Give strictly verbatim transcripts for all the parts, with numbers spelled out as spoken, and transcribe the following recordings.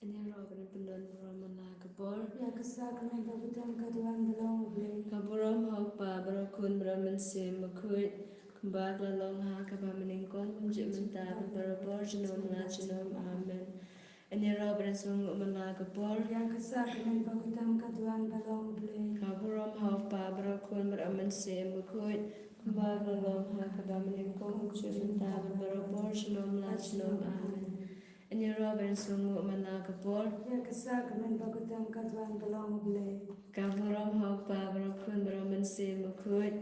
Ngi ïaroh ban pyndon burom man la ka por. Ïa ka sak mynta ka bynta ka duwan ba long U Blei. Ka burom ha U Kpa bad U Khun bad U Mynsiem Bakhuid, kumba ka la long ha kaba mynnyngkong, kumjuh mynta bad barabor, junom la junom. Amen. Ngi ïaroh ban sngewnguh man la ka por. Ïa ka sak mynta ka bynta ka duwan ba long U Blei. Ka burom ha U Kpa bad U Khun bad U Mynsiem Bakhuid, kumba ka la long ha kaba mynnyngkong, kumjuh mynta bad barabor, junom la junom. Amen. Ngi ïaroh ban sngewnguh man la ka por. Ïa ka sak mynta ka bynta ka duwan ba long U Blei. Ka burom ha U Kpa bad U Khun bad U Mynsiem Bakhuid.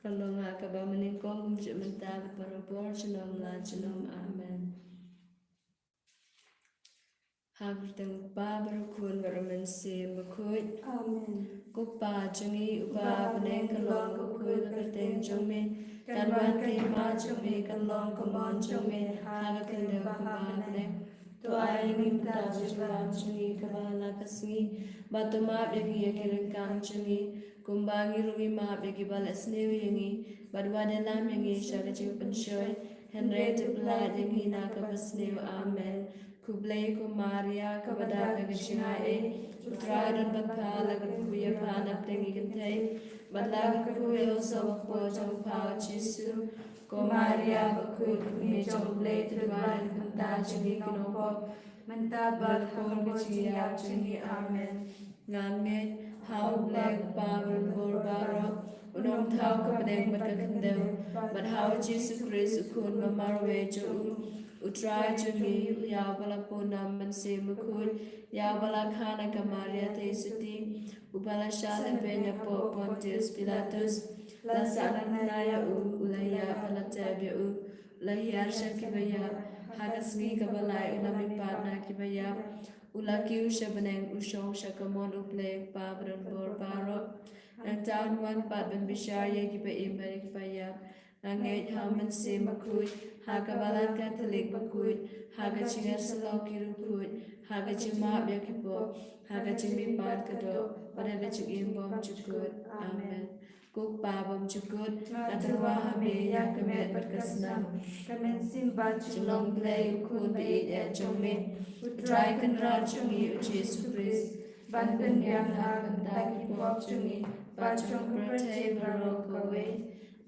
Ka long ha kaba mynnyngkong, kumjuh mynta bad barabor, junom la junom. Amen. Ha ka kyrteng U Kpa bad U Khun bad U Mynsiem Bakhuid. Amen. Ko Kpa jong ngi uba ha bneng, kan long bakhuid ka kyrteng jong me. Kan wan ka hima jong me, kan long ka mon jong me ha ka khyndew kumba ha bneng. To ai ïa ngi mynta u jingbam jong ngi kaba ha la ka sngi, bad to map ïa ngi ïa ki ryngkang jong ngi, kumba ngi ruh ngi map ïa kiba leh sniew ïa ngi, bad wat ïalam ïa ngi sha ka jingpynshoi, hynrei to pyllait ïa ngi na kaba sniew. Amen. Khublei ko Maria, kaba dap ïa ka jingaiei, U Trai u don bad pha, la kyrkhu ïa pha na pdeng ki kynthei, bad la kyrkhu ïa u soh bakpoh jong pha U Jisu. Ko Maria bakhuid, Kmie jong U Blei, to duwai na ka bynta jong ngi ki nongpop, mynta bad ha ka por ka jingïap jong ngi. Amen. Ngan ngeit ha U Blei U Kpa uba long bor baroh, u nongthaw ka bneng bad ka khyndew, bad ha U Jisu Khrist U Khun ba marwei jong u, U Trai jong ngi, ïa uba la pun na U Mynsiem Bakhuid, ïa uba la kha na ka Maria theisotti, uba la shah lehbeiñ hapoh Pontius Pilatus, la sahnarphna ïa u, u la ïap bad la tep ïa u, u la hiar sha kiba ïap, ha ka sngi kaba lai u la mihpat na kiba ïap, u la kiew sha bneng, u shong sha ka mon U Blei U Kpa uba don bor baroh. Nangta un wan pat ban bishar ïa kiba im bad ïa kiba ïap. Nga ngeit ha U Mynsiem Bakhuid, ha ka Balang Katholik bakhuid, ha ka jingïasyllok ki riewkhuid, ha ka jingmap ïa ki pop, ha ka jingmihpat ka doh, bad ha ka jingim bymjukut. Amen. Ko Kpa bymjukut, nga tyrwa ha me ïa ka met bad ka snam, ka mynsiem bad jinglong Blei U Khun ba ïeit eh jong me, U Trai Kynrad jong ngi U Jisu Khrist, ban pynbiang na ka bynta ki pop jong ngi bad jong ka pyrthei baroh kawei.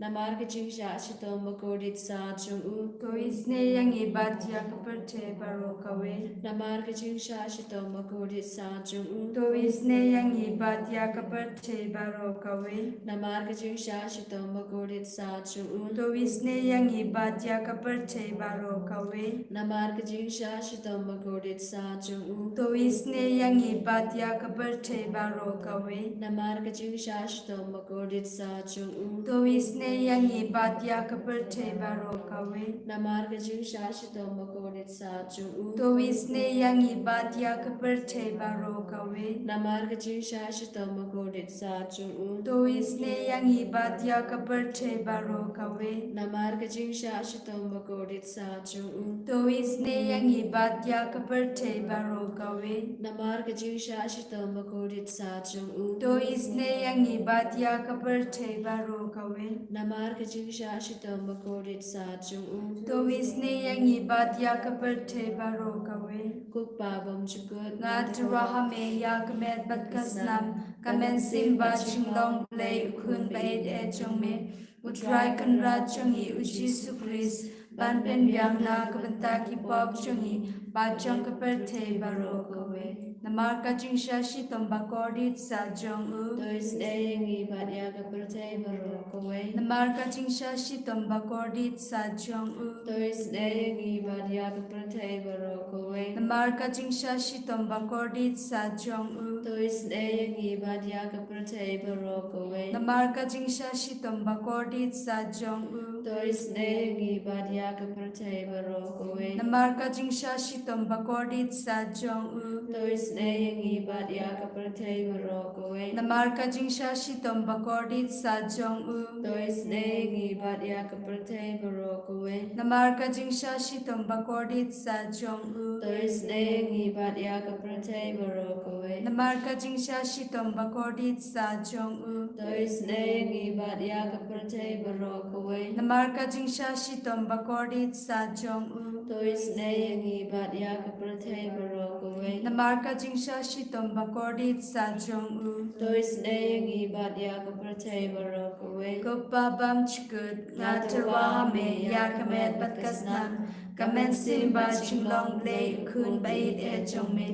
Namar ka jingshah shitom bakordit sat jong u, to isynei ïa ngi bad ïa ka pyrthei baroh kawei. Namar ka jingshah shitom bakordit sat jong u, to isynei ïa ngi bad ïa ka pyrthei baroh kawei. Namar ka jingshah shitom bakordit sat jong u, to isynei ïa ngi bad ïa ka pyrthei baroh kawei. Namar ka jingshah shitom bakordit sat jong u, to isynei ïa ngi bad ïa ka pyrthei baroh kawei. Namar ka jingshah shitom bakordit sat jong u, to isynei ïa ngi bad ïa ka pyrthei baroh kawei. Namar ka jingshah shitom bakordit sat jong u, to isynei ïa ngi bad ïa ka pyrthei baroh kawei. Namar ka jingshah shitom bakordit sat jong u, to isynei ïa ngi bad ïa ka pyrthei baroh kawei. Namar ka jingshah shitom bakordit sat jong u, to isynei ïa ngi bad ïa ka pyrthei baroh kawei. Namar ka jingshah shitom bakordit sat jong u, to isynei ïa ngi bad ïa ka pyrthei baroh kawei. Namar ka jingshah shitom bakordit sat jong u, to isynei ïa ngi bad ïa ka pyrthei baroh kawei. Ko Kpa bymjukut, nga tyrwa ha me ïa ka met bad ka snam, ka mynsiem bad jinglong Blei U Khun ba ïeit eh jong me, U Trai Kynrad jong ngi U Jisu Khrist, ban pynbiang na ka bynta ki pop jong ngi bad jong ka pyrthei baroh kawei. Namar ka jingshah shitom bakordit sat jong u, to isynei ïa ngi bad ïa ka pyrthei baroh kawei. Namar ka jingshah shitom bakordit sat jong u, to isynei ïa ngi bad ïa ka pyrthei baroh kawei. Namar ka jingshah shitom bakordit sat jong u, to isynei ïa ngi bad ïa ka pyrthei baroh kawei. Namar ka jingshah shitom bakordit sat jong u, to isynei ïa ngi bad ïa ka pyrthei baroh kawei. Namar ka jingshah shitom bakordit sat jong u, to isynei Isynei ïa ngi bad ïa ka pyrthei baroh kawei. Namar ka jingshah shitom bakordit sa jong u. To isynei ïa ngi bad ïa ka pyrthei baroh kawei. Namar ka jingshah shitom bakordit sa jong u. To isynei ïa ngi bad ïa ka pyrthei baroh kawei. Namar ka jingshah shitom bakordit sa jong u. To isynei ïa ngi bad ïa ka pyrthei baroh kawei. Namar ka jingshah shitom bakordit sa jong u. To isynei ïa ngi bad ïa ka pyrthei baroh kawei. Namar ka jingshah shitom bakordit sa jong u. To isynei ïa ngi bad ïa ka pyrthei baroh kawei. Ko Pa bymjukut, nga tyrwa ha me ïa ka met bad ka snam, ka mynsiem bad jinglong Blei u Khun ba ïeit eh jong me,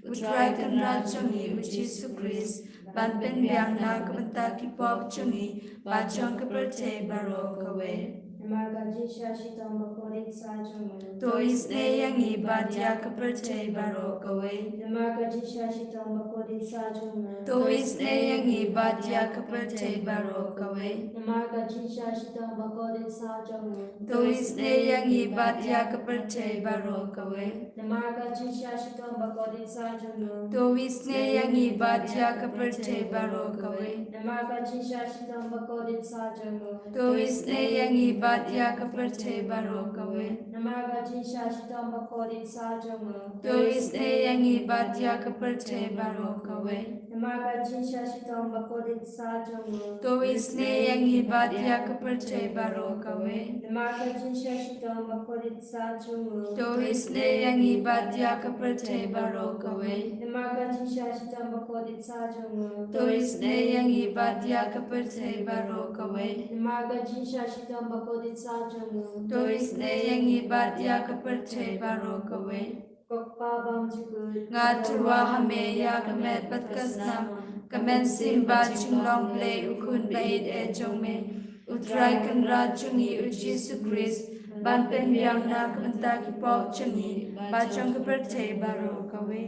U Trai Kynrad jong ngi U Jisu Khrist, ban pynbiang na ka bynta ki pop jong ngi bad jong ka pyrthei baroh kawei. Namar ka jingshah shitom bakordit sa jong u. To isynei ïa ngi bad ïa ka pyrthei baroh kawei. Namar ka jingshah shitom bakordit sa jong u. To isynei ïa ngi bad ïa ka pyrthei baroh kawei. Namar ka jingshah shitom bakordit sa jong u. To isynei ïa ngi bad ïa ka pyrthei baroh kawei. Namar ka jingshah shitom bakordit sa jong u. To isynei ïa ngi bad ïa ka pyrthei baroh kawei. Namar ka jingshah shitom bakordit sa jong u. To isynei ïa ngi bad ïa ka pyrthei baroh kawei. Namar ka jingshah shitom bakordit sa jong u. To isynei ïa ngi bad ïa ka pyrthei baroh kawei. Namar ka jingshah shitom bakordit sa jong u. To isynei ïa ngi bad ïa ka pyrthei baroh kawei. Namar ka jingshah shitom bakordit sa jong u. To isynei ïa ngi bad ïa ka pyrthei baroh kawei. Namar ka jingshah shitom bakordit sa jong u. To isynei ïa ngi bad ïa ka pyrthei baroh kawei. Namar ka jingshah shitom bakordit sa jong u. To isynei ïa ngi bad ïa ka pyrthei baroh kawei. Ko Pa bymjukut, nga tyrwa ha me ïa ka met bad ka snam, ka mynsiem bad jinglong Blei u Khun ba ïeit eh jong me, U Trai Kynrad jong ngi U Jisu Khrist, ban pynbiang na ka bynta ki pop jong ngi bad jong ka pyrthei baroh kawei.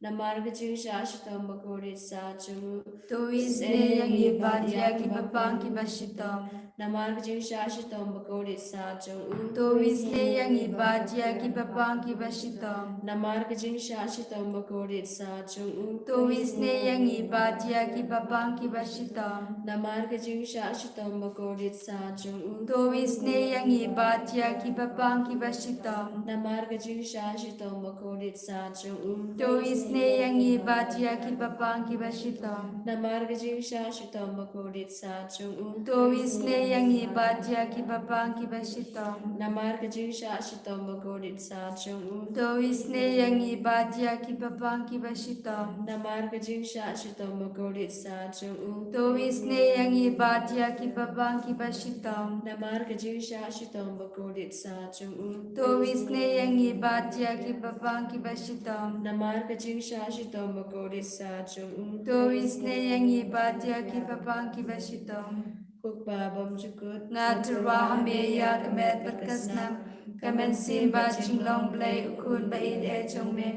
Namar ka jingshah shitom bakordit sa jong u. To isynei ïa ngi bad ïa kiba pang kiba shitom. Namar ka jingshah shitom bakordit sa jong u. To isynei ïa ngi bad ïa kiba pang kiba shitom. Namar ka jingshah shitom bakordit sa jong u. To isynei ïa ngi bad ïa kiba pang kiba shitom. Namar ka jingshah shitom bakordit sa jong u. To isynei ïa ngi bad ïa kiba pang kiba shitom. Namar ka jingshah shitom bakordit sa jong u. To isynei ïa ngi bad ïa kiba pang kiba shitom. Namar ka jingshah shitom bakordit sa jong u. To isynei ïa ngi bad ïa kiba pang kiba shitom. Namar ka jingshah shitom bakordit sa jong u. To isynei ïa ngi bad ïa kiba pang kiba shitom. Namar ka jingshah shitom bakordit sa jong u. To isynei ïa ngi bad ïa kiba pang kiba shitom. Namar ka jingshah shitom bakordit sa jong u. To isynei ïa ngi bad ïa kiba pang kiba shitom. Namar ka jingshah shitom bakordit sa jong u. To isynei ïa ngi bad ïa kiba pang kiba shitom. Ko Pa bymjukut, nga tyrwa ha me ïa ka met bad ka snam, ka mynsiem bad jinglong Blei u Khun ba ïeit eh jong me,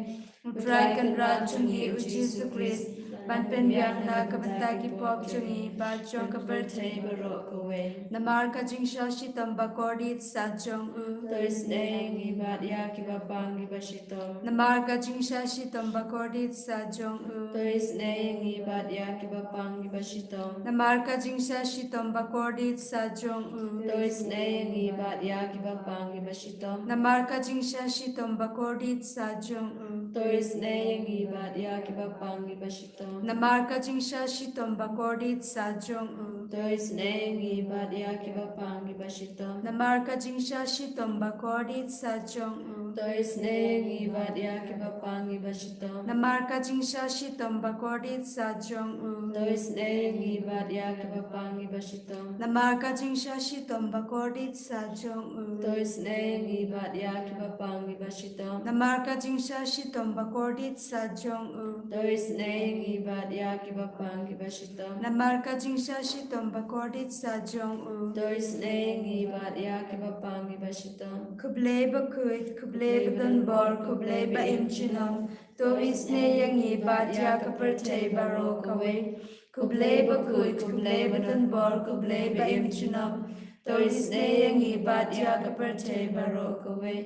U Trai Kynrad jong ngi U Jisu Khrist, ban pynbiang na ka bynta ki pop jong ngi bad jong ka pyrthei baroh kawei. Namar ka jingshah shitom bakordit sa jong u. To isynei ïa ngi bad ïa kiba pang kiba shitom. Namar ka jingshah shitom bakordit sa jong u. To isynei ïa ngi bad ïa kiba pang kiba shitom. Namar ka jingshah shitom bakordit sa jong u. To isynei ïa ngi bad ïa kiba pang kiba shitom. Namar ka jingshah shitom bakordit sa jong u. To isynei ïa ngi bad ïa kiba pang kiba shitom. Namar ka jingshah shitom bakordit sa jong u. To isynei ïa ngi bad ïa kiba pang kiba shitom. Namar ka jingshah shitom bakordit sa jong u. To isynei ïa ngi bad ïa kiba pang kiba shitom. Namar ka jingshah shitom bakordit sa jong u. To isynei ïa ngi bad ïa kiba pang kiba shitom. Namar ka jingshah shitom bakordit sa jong u. To isynei ïa ngi bad ïa kiba pang kiba shitom. Namar ka jingshah shitom bakordit sa jong u. To isynei ïa ngi bad ïa kiba pang kiba shitom. Namar ka jingshah shitom bakordit sa jong u. To isynei ïa ngi bad ïa kiba pang kiba shitom. Ko Blei bakhuid, ko Blei badonbor, ko Blei ba im junom. To isynei ïa ngi bad ïa ka pyrthei baroh kawei. Ko Blei bakhuid, ko Blei badonbor, ko Blei ba im junom. To isynei ïa ngi bad ïa ka pyrthei baroh kawei.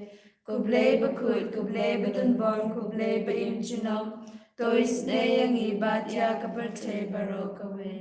Ko Blei bakhuid, ko Blei badonbor, ko Blei ba im junom. To isynei ïa ngi bad ïa ka pyrthei baroh kawei.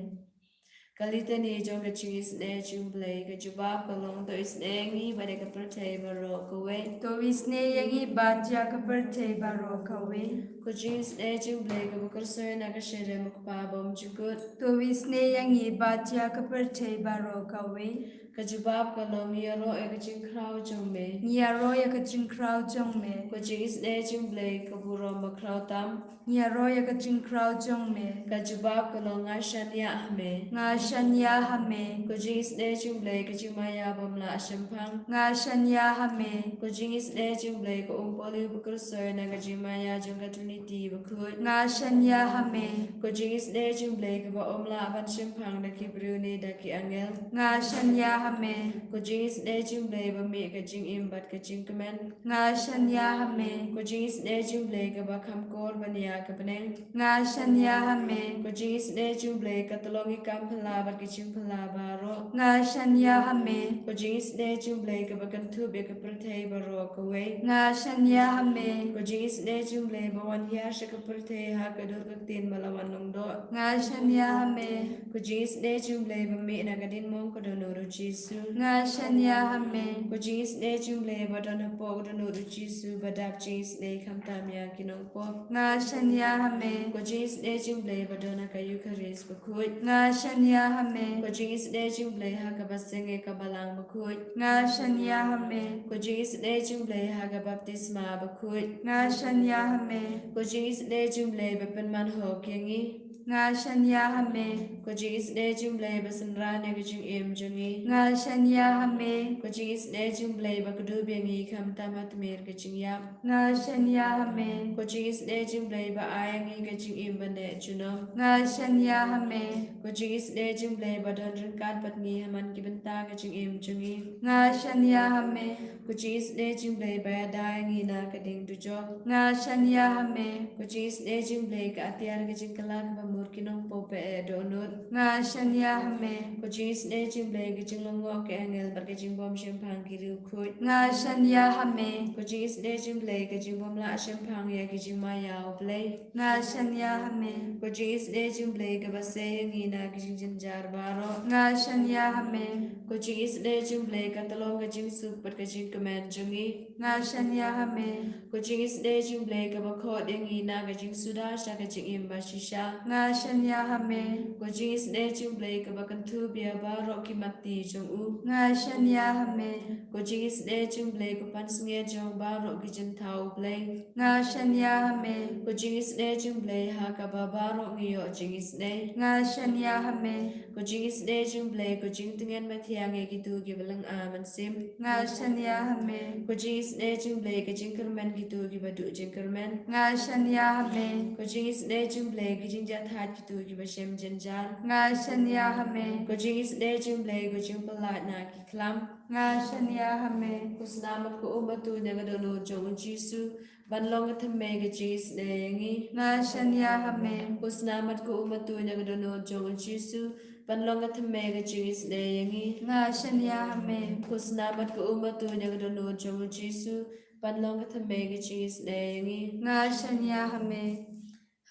Ka litani jong ka jingisynei jong U Blei. Ka jubab ka long: To isynei ïa ngi bad ïa ka pyrthei baroh kawei. To isynei ïa ngi bad ïa ka pyrthei baroh kawei. Ka jingisynei jong U Blei kaba kyrshoi na ka shadem U Kpa bymjukut. To isynei ïa ngi bad ïa ka pyrthei baroh kawei. Ka jubab ka long: Ngi ïaroh ïa ka jingkhraw jong me. Ngi ïaroh ïa ka jingkhraw jong me. Ka jingisynei jong U Blei ka burom bakhraw tam. Ngi ïaroh ïa ka jingkhraw jong me. Ka jubab ka long: Nga shaniah ha me. Nga shaniah ha me. Ka jingisynei jong U Blei ka jingmaïa bym lah shemphang. Nga shaniah ha me. Ka jingisynei jong U Blei ka umpohliew bakyrshoi na ka jingmaïa jong ka Trinity bakhuid. Nga shaniah ha me. Ka jingisynei jong U Blei kaba ym lah ban shemphang da ki briew ne da ki angel. Nga shaniah ha me. Ka jingisynei jong U Blei ba mih ka jingim bad ka jingkmen. Nga shaniah ha me. Ka jingisynei jong U Blei kaba kham kor ban ïa ka bneng. Nga shaniah ha me. Ka jingisynei jong U Blei ka tyllong ïa ka kam phylla bad ka jingphylla baroh. Nga shaniah ha me. Ka jingisynei jong U Blei kaba kynthup ïa ka pyrthei baroh kawei. Nga shaniah ha me. Ka jingisynei jong U Blei ba wan hiar sha ka pyrthei ha ka dur ka ktien ba la wan long doh. Nga shaniah ha me. Ka jingisynei jong U Blei ba mih na ka diengmong ka dohnud U Jisu. Nga shaniah ha me. Ka jingisynei jong U Blei ba don hapoh ka dohnud U Jisu ba dap jingisynei khamtam ïa ki nongpop. Nga shaniah ha me. Ka jingisynei jong U Blei ba don ha ka Eukharist bakhuid. Nga shaniah ha me. Ka jingisynei jong U Blei ha kaba seng ïa ka balang bakhuid. Nga shaniah ha me. Ka jingisynei jong U Blei ha ka baptisma bakhuid. Nga shaniah ha me. Ka jingisynei jong U Blei ba pynman hok ïa ngi. Nga shaniah ha me. Ka jingisynei jong U Blei ba synran ïa ka jingim jong ngi. Nga shaniah ha me. Ka jingisynei jong U Blei ba kdup ïa ngi khamtam ha tmier ka jingïap. Nga shaniah ha me. Ka jingisynei jong U Blei ba ai ïa ngi ka jingim ba neh junom. Nga shaniah ha me. Ka jingisynei jong U Blei ba don ryngkat bad ngi ha man ki bynta ka jingim jong ngi. Nga shaniah ha me. Ka jingisynei jong U Blei ba ïada ïa ngi na ka ding dujok. Nga shaniah ha me. Ka jingisynei jong U Blei ka atiar ka jingkylla kaba mut ki nongpop ba eh dohnud. Nga shaniah ha me. Ka jingisynei jong U Blei ka jinglyngngoh ki angel bad ka jingbym shemphang ki riewkhuid. Nga shaniah ha me. Ka jingisynei jong U Blei ka jingbym lah shemphang ïa ka jingmaïa U Blei. Nga shaniah ha me. Ka jingisynei jong U Blei kaba sei ïa ngi na ka jingjynjar baroh. Nga shaniah ha me. Ka jingisynei jong U Blei ka tyllong ka jingsuk bad ka jingkmen jong ngi. Nga shaniah ha me. Ka jingisynei jong U Blei kaba khot ïa ngi na ka jingsuda sha ka jingim bashisha. Nga shaniah ha me. Ka jingisynei jong U Blei kaba kynthup ïa baroh ki matti jong u. Nga shaniah ha me. Ka jingisynei jong U Blei ka pansngiat jong baroh ki jingthaw U Blei. Nga shaniah ha me. Ka jingisynei jong U Blei ha kaba baroh ngi ïoh jingisynei. Nga shaniah ha me. Ka jingisynei jong U Blei ka jingtngen mathiang ïa kito kiba lynga mynsiem. Nga shaniah ha me. Ka jingisynei jong U Blei ka jingkyrmen kito kiba duh jingkyrmen. Nga shaniah ha me. Ka jingisynei jong U Blei ka jingjahthait kito kiba shem jynjar. Nga shaniah ha me. Ka jingisynei jong U Blei ka jingpyllait na ki khlam. Nga shaniah ha me. Khusnam bad ka um batuh na ka dohnud jong U Jisu ban long ka thymmei ka jingisynei ïa ngi. Nga shaniah ha me. Khusnam bad ka um batuh na ka dohnud jong U Jisu ban long ka thymmei ka jingisynei ïa ngi. Nga shaniah ha me. Khusnam bad ka um batuh na ka dohnud jong U Jisu ban long ka thymmei ka jingisynei ïa ngi. Nga shaniah ha me.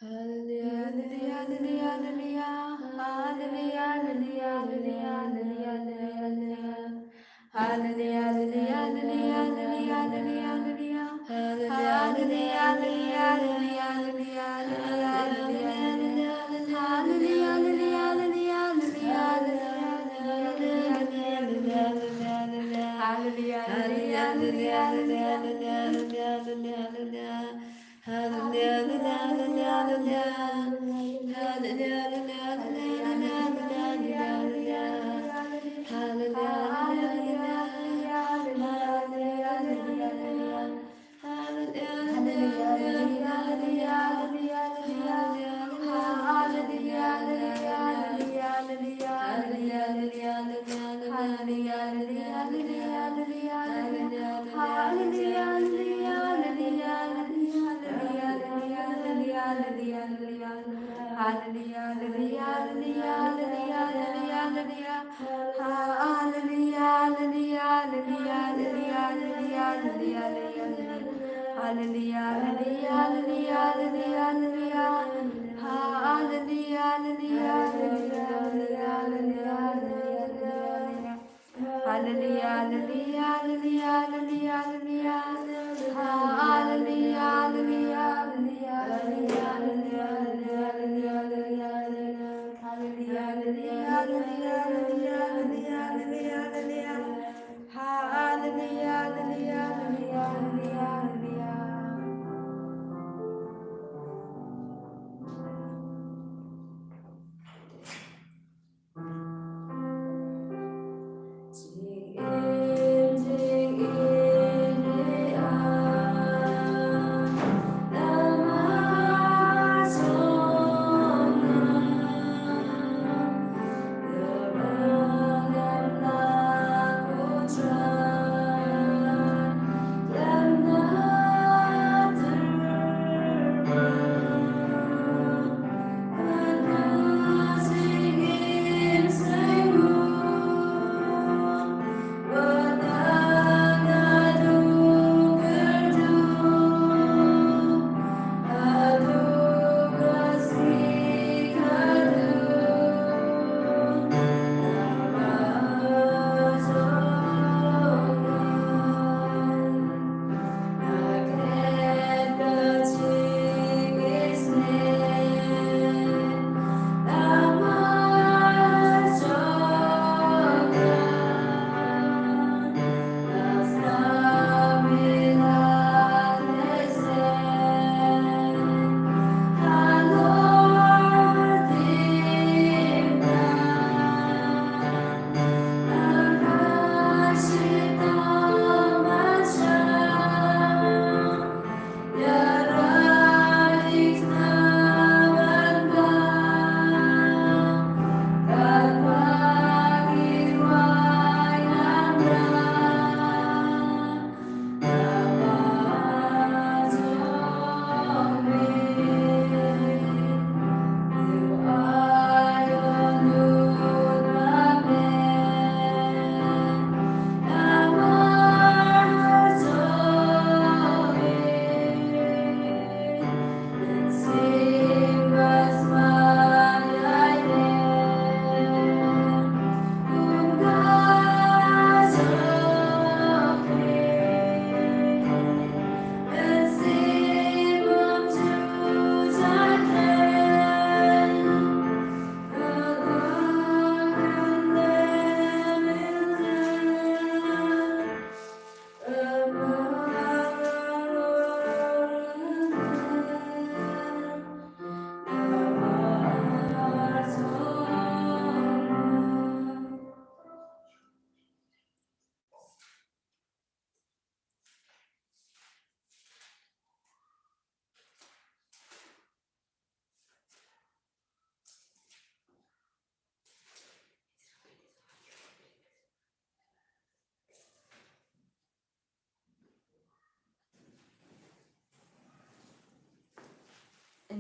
Hallelujah, hallelujah, hallelujah, hallelujah. Hallelujah, hallelujah, hallelujah, hallelujah, hallelujah. Hallelujah, hallelujah, hallelujah, hallelujah, hallelujah. Hallelujah, hallelujah, hallelujah, hallelujah, hallelujah, hallelujah. Hallelujah, hallelujah, hallelujah, hallelujah, hallelujah. Hallelujah, hallelujah, hallelujah, hallelujah. Hallelujah, hallelujah, hallelujah, hallelujah, hallelujah. Hallelujah, hallelujah, hallelujah, hallelujah, hallelujah, hallelujah. Hallelujah, hallelujah, hallelujah, hallelujah, hallelujah. Hallelujah, hallelujah, hallelujah, hallelujah, hallelujah, hallelujah, hallelujah. Hallelujah, hallelujah, hallelujah, hallelujah, hallelujah, hallelujah. Hallelujah, hallelujah, hallelujah, hallelujah, hallelujah.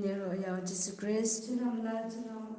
Ngi ïaroh ïa u Jisu Khrist. Junom la junom